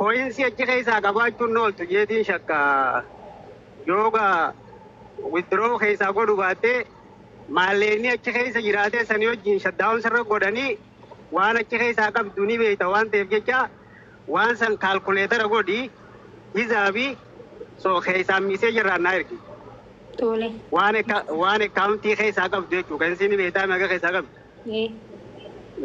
Coinsii achi keessaa qabaachuun ooltu jeetiin shakka. Yoogaa withdraw keessaa godhu baattee maalleenni achi keessa jiraatee sanii wajjin shutdown sirra godhanii waan achi keessaa qabdu ni beekta waan ta'eef jecha waan san calculator godhi hizaabii so keessaan miisee jirraan naa ergi. Tole. Waan accountii keessaa qabdu jechuudha. Kan isin beektaa meeqa keessaa qabdu.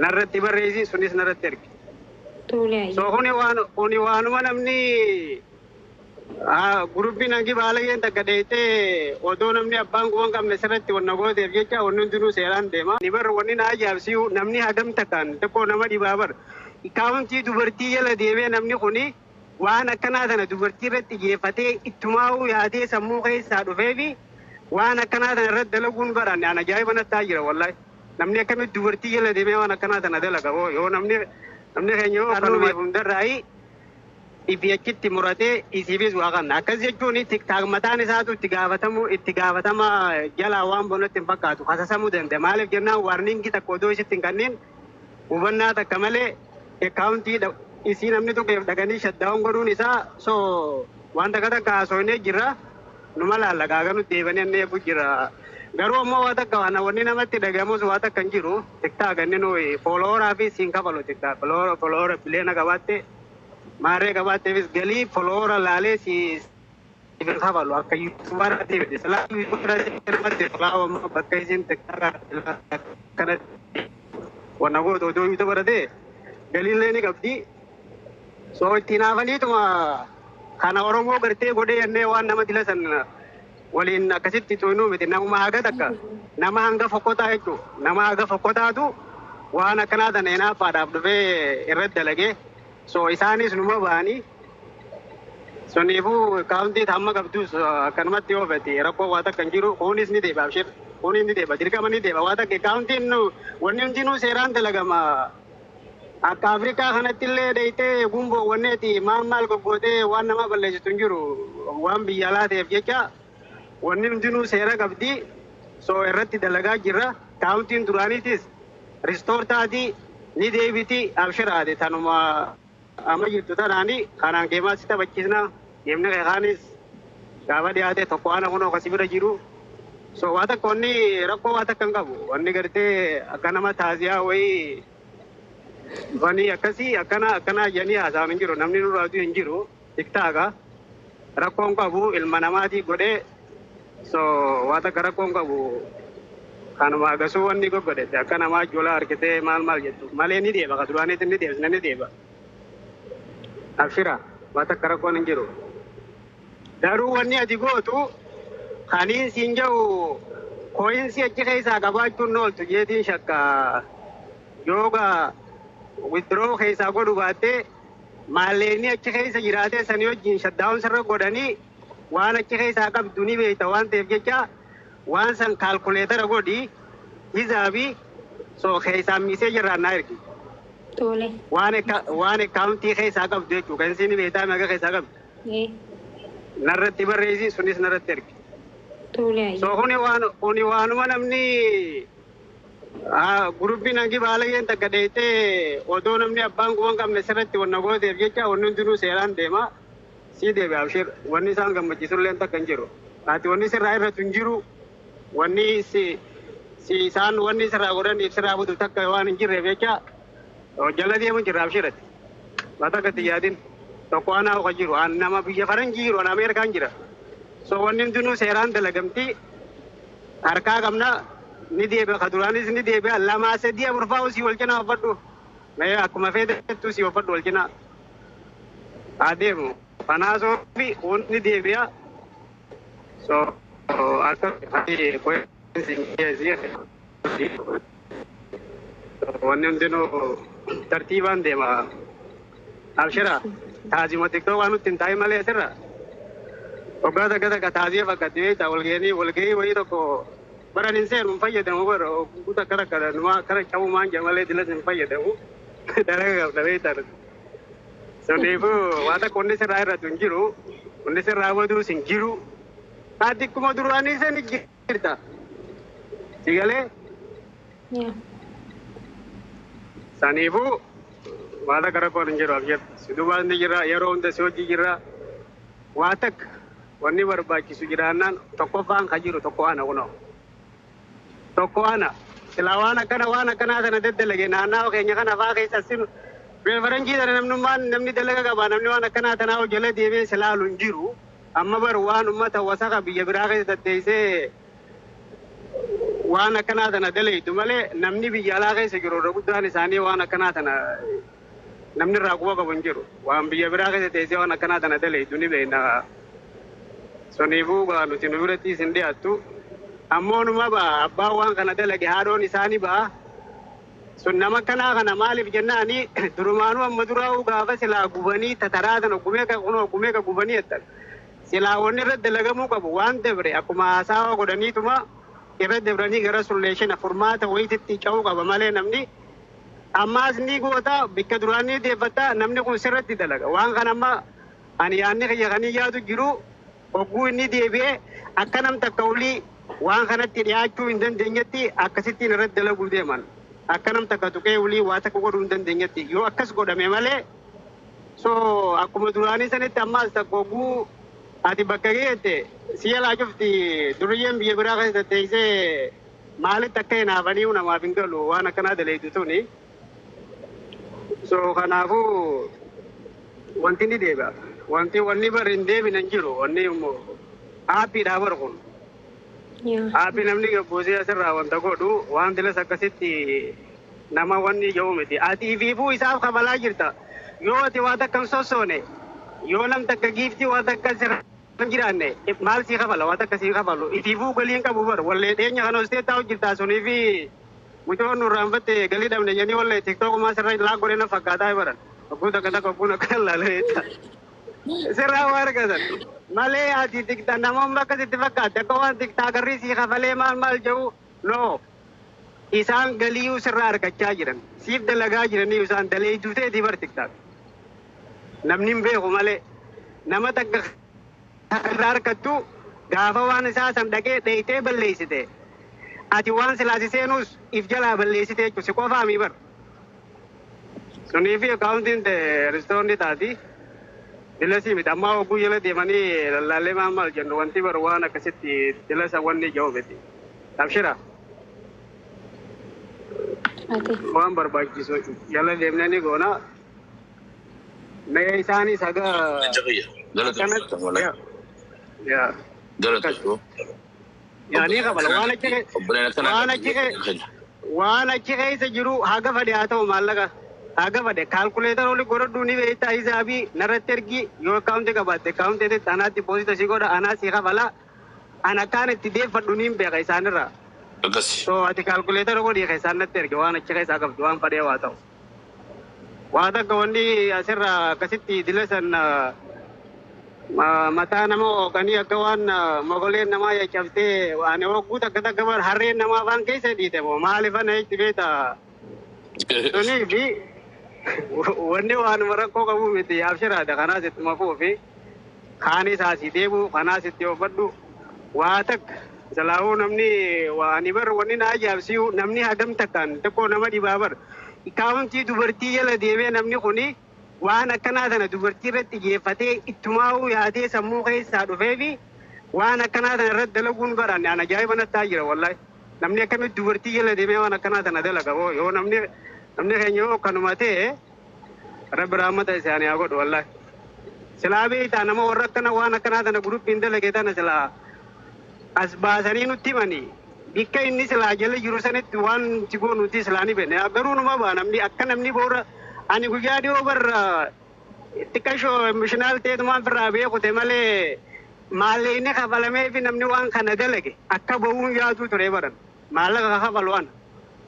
Narratti barreessi, sunis narratti ergi. Tole. So kuni waanuma namni gurubbiin hangi baalayyeen takka dheeytee odoo namni abbaan quban qabne sirratti wanna gooteef jecha wanni hundinuu seeraan deema. Ni bar wanni na ajaa'ibsiisu namni hagam takkaan xiqqoo nama dhibaa bar. Accountii dubartii jala deemee namni kuni waan akkanaa tana dubartii irratti xiyyeeffatee ittumaa'uu yaadee sammuu keessaa dhufee fi waan akkanaa tana irratti dalaguun baraan an ajaa'iba natti jira wallahi. Namni akkamitti dubartii jala deemee waan akkanaa tana dalaga yoo namni keenya yoo kanuma hundarraayi ifi achitti muratee isiifis waa qabna. Akkas jechuun TikTok mataan isaatu itti gaafatamu itti gaafatama jalaa waan bonatti hin fakkaatu kasasamuu danda'a. Maaliif jennaan warningii takka odoo isitti hin kanneen hubannaa takka malee accountii isii namni tokko dhaqanii shutdown godhuun isaa so waan takka takka haasofnee jirra. Numa laallaqaa ganu deebanii annee eegu jira. Garuu ammoo waa takka waan wanni namatti dhagahamus waa takka hin jiru. TikTok inni nuyi followeraa fi siin kafalu TikTok follower bileena qabaatte maarree qabaatteefis galii follower laalee si kafalu akka YouTuberatti miti. Silaa YouTuberatti namatti tolaa bakka isin TikTok kanatti wanna gootu odoo YouTuberate galiillee ni qabdi. So ittiin haafaniituma kana Oromoo gartee godhee jennee waan nama dila san waliin akkasitti xuyinuu miti. Namuma haga takka nama hanga fokkotaa jechuudha. Nama haga fokkotaatu waan akkanaa tana hinaaffaadhaaf dhufee irratti dalagee so isaanis numa ba'anii suniifuu accountii hamma qabdus akkanumatti yoo fete rakkoo waa takka hin jiru. Kunis ni deeba, abshir, kunis ni deeba, dirqama ni deeba. Waa takka accountiin wanni hundinuu seeraan dalagama. Akka Afrikaa kanatti illee dheeytee gumboo wanneeti maal maal goggootee waan nama balleessitu hin jiru. Waan biyya alaa ta'eef jecha wanni hundinuu seera qabdi. So irratti dalagaa jirra. Accountiin duraaniitis restore taatii ni deebiti, abshiraate. Tanuma amma jirtu tanaani kanaan geemaa si taphachiisna. Geemni kaanis gaafa dhiyaate tokko ana kunoo kasi bira jiru. So waa takka wanni rakkoo waa takka hin qabu. Wanni gartee akka nama taaziyaa wayii dhufanii akkasii akkana akkana jedhanii haasa'an hin jiru. Namni nurraatu hin jiru. TikToka rakkoon qabu ilma namaatii godhee so waa takka rakkoon qabu. Kanuma agasuu wanni goggodhete akka namaa ijoollee harkitee maal maal jettu malee ni deeba. Ka duraaniitti ni deebisne ni deeba. Abshira, waa takka rakkoon hin jiru. Garuu wanni ati gootu kaniin siin jedhu coinsii achi keessaa qabaachuun ooltu jeetiin shakka. Yoogaa withdraw keessaa godhu baattee maalleenni achi keessa jiraatee sanii wajjin shutdown sirra godhanii waan achi keessaa qabdu ni beekta waan ta'eef jecha waan san calculator godhi hizaabii so keessaan miisee jirraan naa ergi. Tole. Waan accountii keessaa qabdu jechuudha. Kan isin beektaa meeqa keessaa qabdu. Narratti barreessi, sunis narratti ergi. Tole. So kuni waanuma namni gurubbiin hangi baalayyeen takka dheeytee odoo namni abbaan quban qabne sirratti wanna gooteef jecha wanni hundinuu seeraan deema. Sii deebi'a, abshir, wanni isaan gammachiisullee takka hin jiru. Ati wanni sirraa irratti hin jiru, wanni si isaan wanni sirraa godhaniif sirraa butu takka waan hin jirreef jecha jala deemu jirra, abshirati. Waa takka itti yaadin. Tokko anaa oka jiru an nama biyya faranjii jiru, an Ameerikaan jira. So wanni hundinuu seeraan dalagamti, harkaa qabna, ni deebi'a. Ka duraanis ni deebi'a. Lamaa sadii afur fa'aa sii wal cinaa uffadhu. Mee akkuma feetettu sii uffadhu, wal cinaa adeemu. Kanaasoo fi kun ni deebi'a. So akka wanni hundinuu tartiibaan deema. Abshira, taazima xiqqoo waan nutti hin taa'in malee asirra. Waggaa takka takka taaziya fakkaatti beektaa walgahii walgahii wayii tokko baran hin seenu, hin fayyadamu bara ogguu takka takka numa akkana cabumaan jira malee dilas hin fayyadamu. Dalaga qabda beektaa. Saniifuu waa takka wanni sirraa irratti hin jiru, wanni sirraa baduus hin jiru. Ati akkuma duraanii sani jirta. Si galee? Yaa. Saniifuu Waa takka rakkoon hin jiru abshir. Si duubaan ni jira yeroo hunda si hojii jira. Waa takka wanni barbaachisu jiraannaan tokkoffaan ka jiru tokko ana kunoo. Tokko ana. Silaa waan akkana waan akkanaa sana daddalage naannawa keenya kana faa keessa sinu. Faranjii sana namnummaan namni dalaga qaba namni waan akkanaa tanaa jala deemee silaalu hin jiru. Amma bar waan ummata wasaka biyya biraa keessa tatteessee waan akkanaa tana dalaytu malee namni biyya alaa keessa jiru irra guddaan isaanii waan akkanaa tana namni irraa quba qabu hin jiru. Waan biyya biraa keessa teessee waan akkanaa tana dalaytu ni beekna. Soniifuu gaa nuti nu biratti isin dhiyaattu. Ammoo numa ba'a abbaan waan kana dalage haadhoon isaanii ba'a. Sun nama akkanaa kana maaliif jennaani durumaanuu amma duraa'uu gaafa silaa gubanii tataraa tana gumeeka kunoo gumeeka gubanii jettan. Silaa wanni irra dalagamuu qabu waan dabre akkuma haasawa godhaniituma irra dabranii gara sulleeshina furmaata wayititti ca'uu qaba malee namni ammaas ni goota bikka duraan ni deeffata namni kun sirratti dalaga. Waan kana amma ani yaadni kiyya kan yaadu jiru hogguu inni deebi'ee akka nam takka olii waan kanatti dhiyaachuu hin dandeenyetti akkasittiin irratti dalaguu deeman. Akka nam takka tuqee olii waa takka godhuu hin dandeenyetti yoo akkas godhame malee so akkuma duraanii sanitti ammaas takka hogguu ati bakka geette siya laa cufti duriyyeen biyya biraa keessa teessee maalitti akka hinaafanii namaaf hin galu waan akkanaa daleeytu tuni. So kanaafuu wanti ni deebi'a. Wanti wanni bar hin deebine hin jiru. Wanni immoo aappiidhaa bar kun. Yaa. Aappii namni gabbuusee asirraa wanta godhu waan dilas akkasitti nama wanni jedhu miti. Ati ifiifuu isaaf kabalaa jirta. Yoo ati waan takka hin sossoone yoo nam takka giiftii waan takka sirra hin jiraanne maal sii kafala waan takka sii kafalu. Ifiifuu galii hin qabu bar wallee dhiyeenya kana hostee taa'u jirta sunii fi mucoon nurraanfatte galii dhabne jedhanii wallee tiktookumaa sirra laa godhee na fakkaataa baran. Ogguu takka takka ogguun akka laalee sirraa waa argatan. Malee ati tikta namoonni akkasitti fakkaate akka waan tiktaakarrii sii kafalee maal maal jedhu no. Isaan galiyyuu sirraa argachaa jiran. Siif dalagaa jiranii isaan daleeytuu ta'eetii bar tiktaak. Namni hin beeku malee nama takka irraa argattu gaafa waan isaa san dhaqee dheeytee balleessite. Ati waan silaasi seenus if jalaa balleessite jechuudha. Si qofaa mii bar. Sunii fi akkaawuntiin ristoorni taati. Dilasii miti amma hogguu jala deemanii lallaallee maal maal jennu wanti bar waan akkasitti dilasa wanni jedhu miti. Abshira Ate. waan barbaachisu jala deemnee ni goona. Mee isaanis haga Jaqiyya. akkanatti Galata. yaa yaa Galata. yaa ni qabala waan achi Obboleen akkanaa waan achi waan achi keessa jiru haga fedhe haa ta'u maallaqa haga fedhe kaalkuleetara oli godhadhu ni beektaa hisaabii narratti ergi yoo akkaawunti qabaatte akkaawunti anaatti poosita si godha anaa si kafala an akkaan itti deeffadhu niin beeka isaanirraa. Akkasi. So ati kaalkuleetara godhii ka isaan natti erge waan achi keessaa qabdu waan fedhee waa ta'u. Waa takka wanni asirraa akkasitti dila san mataa nama hooqanii akka waan mogoleen namaa caccabsee ani hogguu takka takka bar harreen namaa afaan keessa dhiite moo maaliif ana jechi beektaa. Sunii fi wanni waanuma rakkoo qabu miti abshiraadha kanaas ittuma fuufi kaanis asii deebi'u kanaas itti oofadhu waa takka Salaahuu namni ani bar wanni na ajaa'ibsiisu namni hagam takkaan xiqqoo nama dhibaa bar kaawuntii dubartii jala deemee namni kuni waan akkanaa tana dubartii irratti xiyyeeffatee ittumaa'uu yaadee sammuu keessaa dhufee fi waan akkanaa tana irratti dalaguun baran an ajaa'iba natti jira wallahi. Namni akkamitti dubartii jala deemee waan akkanaa tana dalaga hoo yoo namni namni keenya yoo akkanuma ta'e rabbi rahmata isaanii haa godhu wallahi. Silaa beektaa nama warra akkana waan akkanaa tana guruppiin dalage tana silaa as baasanii nutti himanii bikka inni silaa jala jiru sanitti waan nuti goonuti silaa ni beekna. Garuu numa ba'a namni akka namni boora ani guyyaa dhiyoo barra xiqqashoo mishiinaal ta'eetumaan firraa beekute malee maallaqni kafalamee fi namni waan kana dalage akka bahuun yaaduu ture baran maallaqa kafalu ana.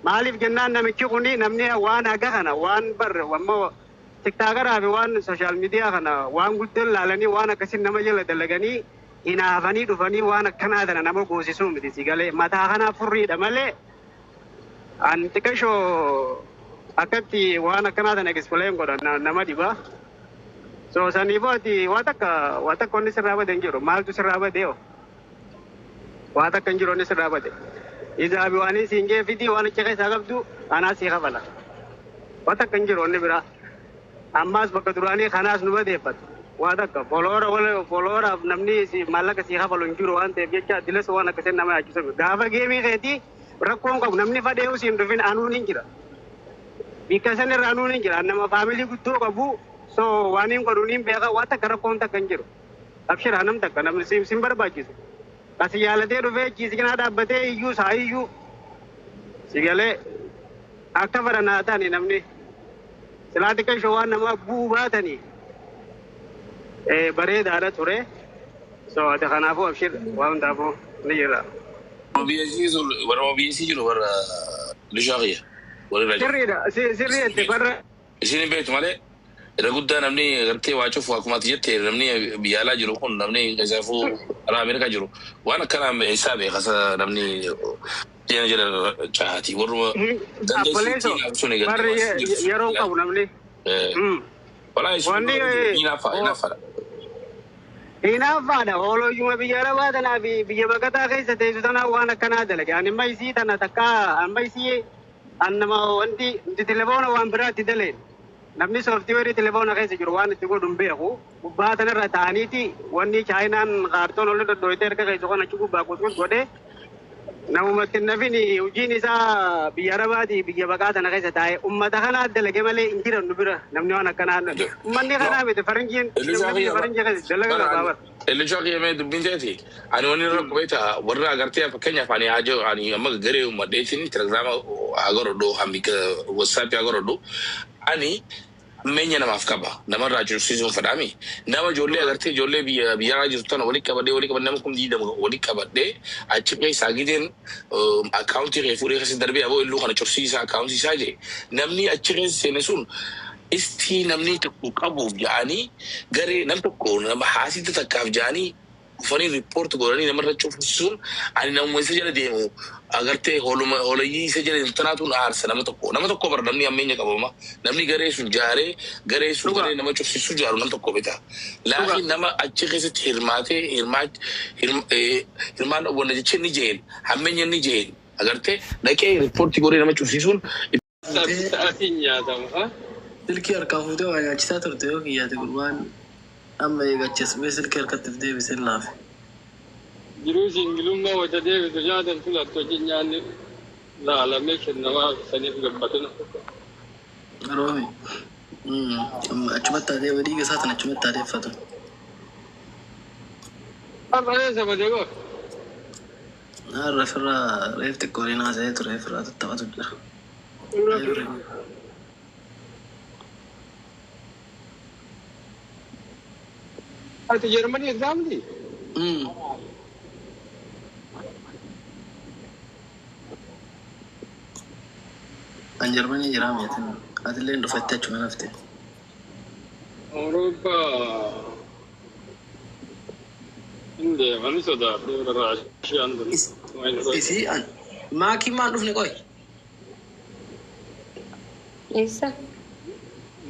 Maaliif jennaan namichi kuni namni waan haga kana waan barre ammoo tiktaakaraa fi waan sooshaal miidiyaa kana waan guddaan laalanii waan akkasii nama jala dalaganii hinaafanii dhufanii waan akkanaa tana nama goosisuu miti si galee mataa kanaa furriidha malee an xiqqashoo akkatti waan akkanaa tana explain godhan nama dhiba. So saniifuu ati waa takka wanni sirraa bade hin jiru maaltu sirraa bade hoo waa takka hin jiru wanni sirraa bade. Izaabi waan siin jee fidii waan achi keessaa qabdu anaa sii kafala. Waa takka hin jiru wanni biraa. Ammaas bakka duraanii kanaas nu badeeffatu. Waa takka folooraaf namni maallaqa si kafalu hin jiru waan ta'eef jecha dilas waan akkasii nama yaachisu. Gaafa geemii keetii rakkoon qabu namni fadhee'u siin dhufin anuun hin jira. Bikka san irra anuun hin jira. Nama faamilii guddoo qabu so waan hin godhu niin beeka waa takka rakkoon takka hin jiru. Abshira nam takka namni sin barbaachisu. Asi yaalatee dhufee ciisikinaa dhaabbatee iyyuu saa iyyuu si galee akka fadhanaa ta'ani namni. Silaa xiqqaa waan nama bu'uu baatanii bareedaadha ture. So ati kanaafuu abshir waan hundaafuu ni jira. Warra BSc jiru warra Lishaa kiyya. Warra irra jiru. Sirriidha sirrii jette barra. Isin hin beektu malee irra guddaa namni gartee waa cufu akkuma ati jette namni biyya alaa jiru kun namni keessaafuu alaa Ameerikaa jiru waan akkanaa isaa beeka namni jala jala caati warruma Abboleeso sun barri yeroo qabu namni. Walaa isin Wanni hinaafaadha. Hinaaffaadha. Oolooyyuma biyya arabaa tanaa fi biyya baqataa keessa teessu tanaa waan akkanaa dalage. Ani amma isii tana takka amma isii an nama wanti nuti telefoona waan biraatti daleen. Namni sooftiweerii telefoona keessa jiru waan itti godhu hin beeku. Gubbaa tanarra ta'aniiti wanni chaayinaan kaartoon ol dhodhooyitee harka keessa kan achi gubbaa qusqus godhee namumatti nafin hojiin isaa biyya arabaati biyya baqaa tana keessa taa'ee ummata kanaa dalage malee hin jiran nu bira namni waan akkanaa ummanni kanaa miti faranjiin namni faranjii keessa dalaga qabaa bara. Lishaa kiyya mee dubbiin teeti ani wanni irra qubeeta warra agartee fakkeenyaaf ani haja ani amma garee uummadheetiin telegiraama haa godhadhu hambika watsaappii haa godhadhu ani ammeenya namaaf qaba namarraa jirsiisuun fedhaami nama ijoollee agartee ijoollee biyya biyyaa jirtu tana walii qabadhee nama 20,000 walii qabadhee achi keessaa gideen akkaawuntii kee fuudhee keessa darbee aboo illuu kana corsiisaa akkaawuntii isaa jee namni achi keessa seene sun istii namni tokko qabuuf ja'anii garee nam tokko nama haasita takkaaf ja'anii dhufanii riippoorti godhanii namarra cufsiisuun ani namuma isa jala deemu agartee hoolayyii isa jala deemu tanaatuun aarsa nama tokko bara namni ammeenya qabama namni garee sun jaaree garee sun garee nama cufsiisu jaaru nam tokko bita laakiin nama achi keessatti hirmaatee hirmaan wanna jecha ni jeen hammeenya ni jeen agartee dhaqee riippoorti godhee nama cufsiisuun. Sa'aatiin nyaatama. Silkii harkaa fuutee waa nyaachisaa turte yoo kiyyaate gurbaan amma eegachas mee silkii harkatti deebisee laafe. Jiruu singilummaa wata deebitu nyaatan filattu hojii nyaanni laalamee kennamaa saniif gabbatuna. Roomi. Amma achumatti adeema dhiiga isaa tan achumatti adeeffatu. Har'alee sabadee goo. Har'a firraa reef xiqqoo waliin haasa'ee ture firraa tattaphatu jira. Ati Jarmanii exaamti? An Jarmanii jiraa meetin atillee dhufatte achuma nafte. Awurooppaa hin deemani sodaadhu Raashiyaan tun. Isii an maakii maan dhufne qoy. Eessa?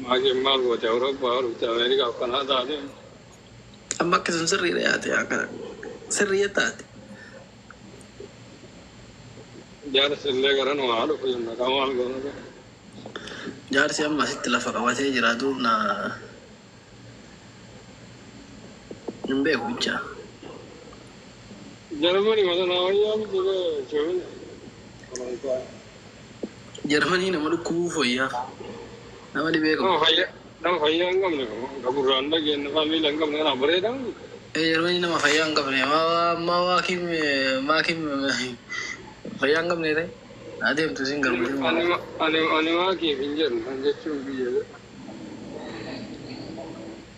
Maakiin maal goote Awurooppaa dhufte Ameerikaa fi Kanaadaa deemu. Amma akkasuma sirriidha yaate akkana sirrii taate. Jaarsi illee gara nu haa dhufu jenna kan maal goona. Jaarsi amma asitti lafa qabatee jira duub na hin beeku bicha. Jarmanii mata naa wayyaa miti jechuun. Jarmanii nama dhukkubuu fooyyaa. Nama dhibee qabu. Nama fayyaa hin qabne gurraan dhageenye fa'aa miila hin qabne kanaaf bareedaa miti. Jarmanii nama fayyaa hin qabne maa waakiin maakiin fayyaa hin qabne ta'e adeemtu isin garuu. Ani maakiif hin jedhu kan jechuun biyya.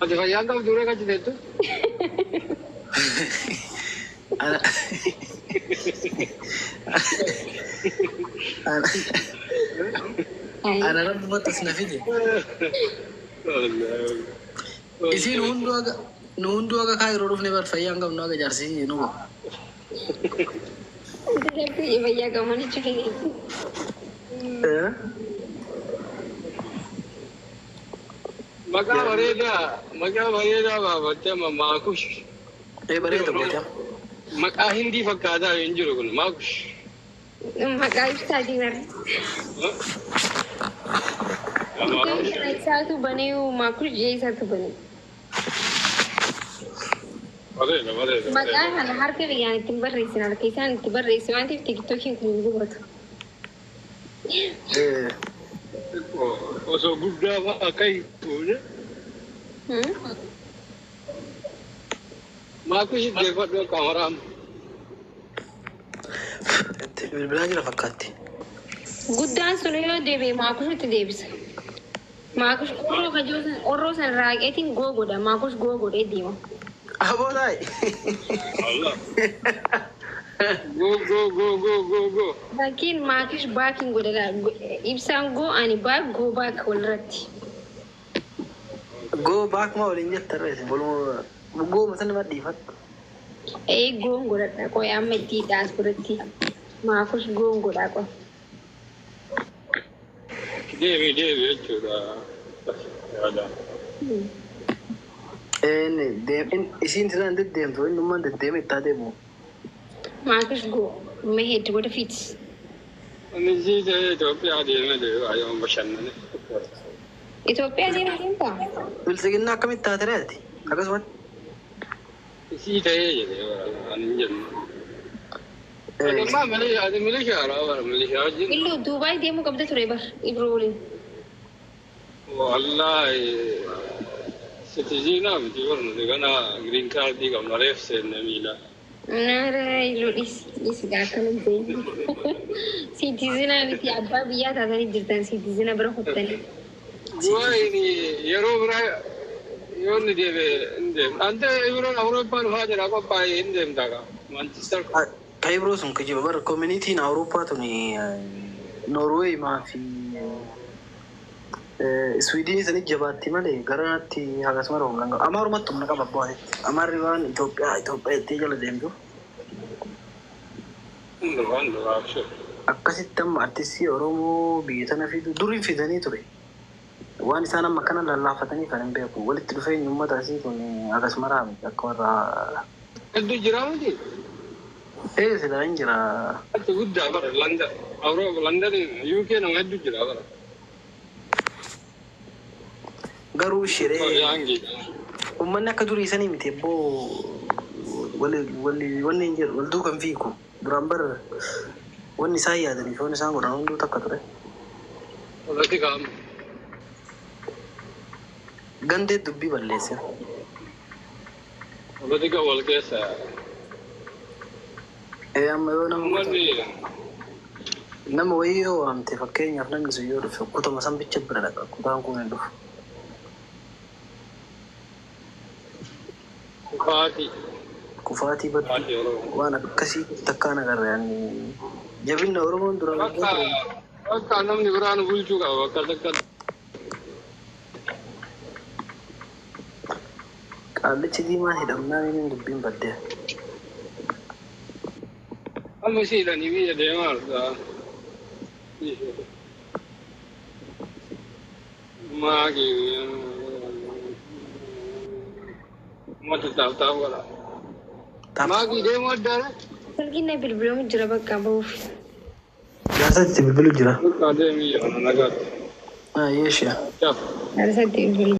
Ati fayyaa hin qabdu ree kan jettu? Ana ana rabbumatti as na fide. Isiin hunduu aga nu hunduu aga kaayiroo dhufne bar fayyaa hin qabnu aga jaarsi nu bahu. Rabbi fayyaa qaban jechuudha. Maqaa bareedaa baafattee amma Maakush. Ee bareeda goota. Maqaa Hindii fakkaataa hin jiru kun Maakush. Maqaa ibsaatii barre. Isaatu banee maakush jee isaatu banee. Bareeda bareeda. Maqaa kana harka biyyaan ittiin barreessin harka isaan itti barreessin waan ta'eef tiktookiin kun hin gubatu. Osoo guddaa fa'a akka hin tuune. Maakush deeffadhu kaameraan. Bilbilaa jira fakkaatti. Guddaan sun yoo deebi'e maakushitti deebisa. Maakush qorroo kajoo san qorroo san raaqeetiin goo godha maakush goo godhee deema. Aboo taa'i. Allah. Go go go go go go. Bakkiin maakush baakiin godha ibsaan goo ani baak goo baak walirratti. Goo baak maa waliin jetta irra Waluma goo mata nama dhiifattu. Ee goon godhadha qoy amma itti dhaas godhatti. Maakush goon godhaa qoy. Deemi deemi jechuudha. Yaada. Inni isiin silaan deddeemtu inni ummaan deddeeme itti adeemu. Maakush goo መሄድ ወደፊት Ani sii ta'ee Itoophiyaa deemee deebi'aa yoo bashannane. Itoophiyaa deemuu deemtaa? Bilisiginnaa akkamitti taate reeti? Akkasumatti. Isii ta'ee jedhee ani hin jennu. Ani ammaa ani milishaadha bara milishaa wajjin. Illuu Duubaay deemuu qabda ture bar Ibroo waliin. Wallaahi citizenaa miti bar nuti gana green cardii qabna reef seenne miila. Nara illuu dhisi dhisi akkana beeku. Citizenaa miti abbaa biyyaa taatanii jirtan citizena bira kuttanii. Duubaayin yeroo biraa yoo inni deeme hin deemna. Ante Ibroon Awurooppaa dhufaa jira qophaa'ee hin deemta kaa. Manchester. Ka Ibroo sun kijiba bara communitiin Awurooppaa tuni Noorweey maa fi Swiidinii sanii jabaatti malee gara natti akkasuma humna qaba. Amaarumatti humna qaba abbaa Amaarri waan Itoophiyaa Itoophiyaa jettee jala deemtu. Hundumaa hundumaa abshir. Akkasitti amma artistii Oromoo biyya tana fidu durii fidanii ture. Waan isaan amma kana lallaafatanii kan hin beeku. Walitti dhufeenyi uummata asii kun akkasuma raamti akka warra. Hedduu jira miti. Ee silaa hin jira. Achi guddaa bara London. Awuroopa London UK nama hedduu jira bara. Garuu shiree Yaangi. uummanni akka durii sanii miti ebboo wanni hin jiru wal duukan fiigu. Duraan bara wanni isaan yaadanii fi wanni isaan godhan hunduu takka ture. Politikaa. Gandee dubbii balleesse. Politika wal keessa. Ee amma yoo nama Uummanni nama wayii yoo waamte fakkeenyaaf namni sun yoo dhufe kutuma san bicha bira dhaqa kutaan kun hin dhufu. Kufaatii. Kufaatii baddu Kufaatii Oromoo. waan akkasii takkaan agarra yaani jabinna Oromoon duraan Bakka bakka namni biraa nu bulchuu qaba bakka takka. Qaallichi diimaan hidhamnaan inni dubbiin baddee. Amma siidhanii biyya deemaa jirta. Maagi. Uummata taaf taaf godha. Maagi deemuu addaara. Silkiin na bilbilamu jira bakka bahuuf. Jaarsatti bilbilu jira. Bakka deemii nagaatti. Yeeshiya. Jaaf. Jaarsatti bilbilu.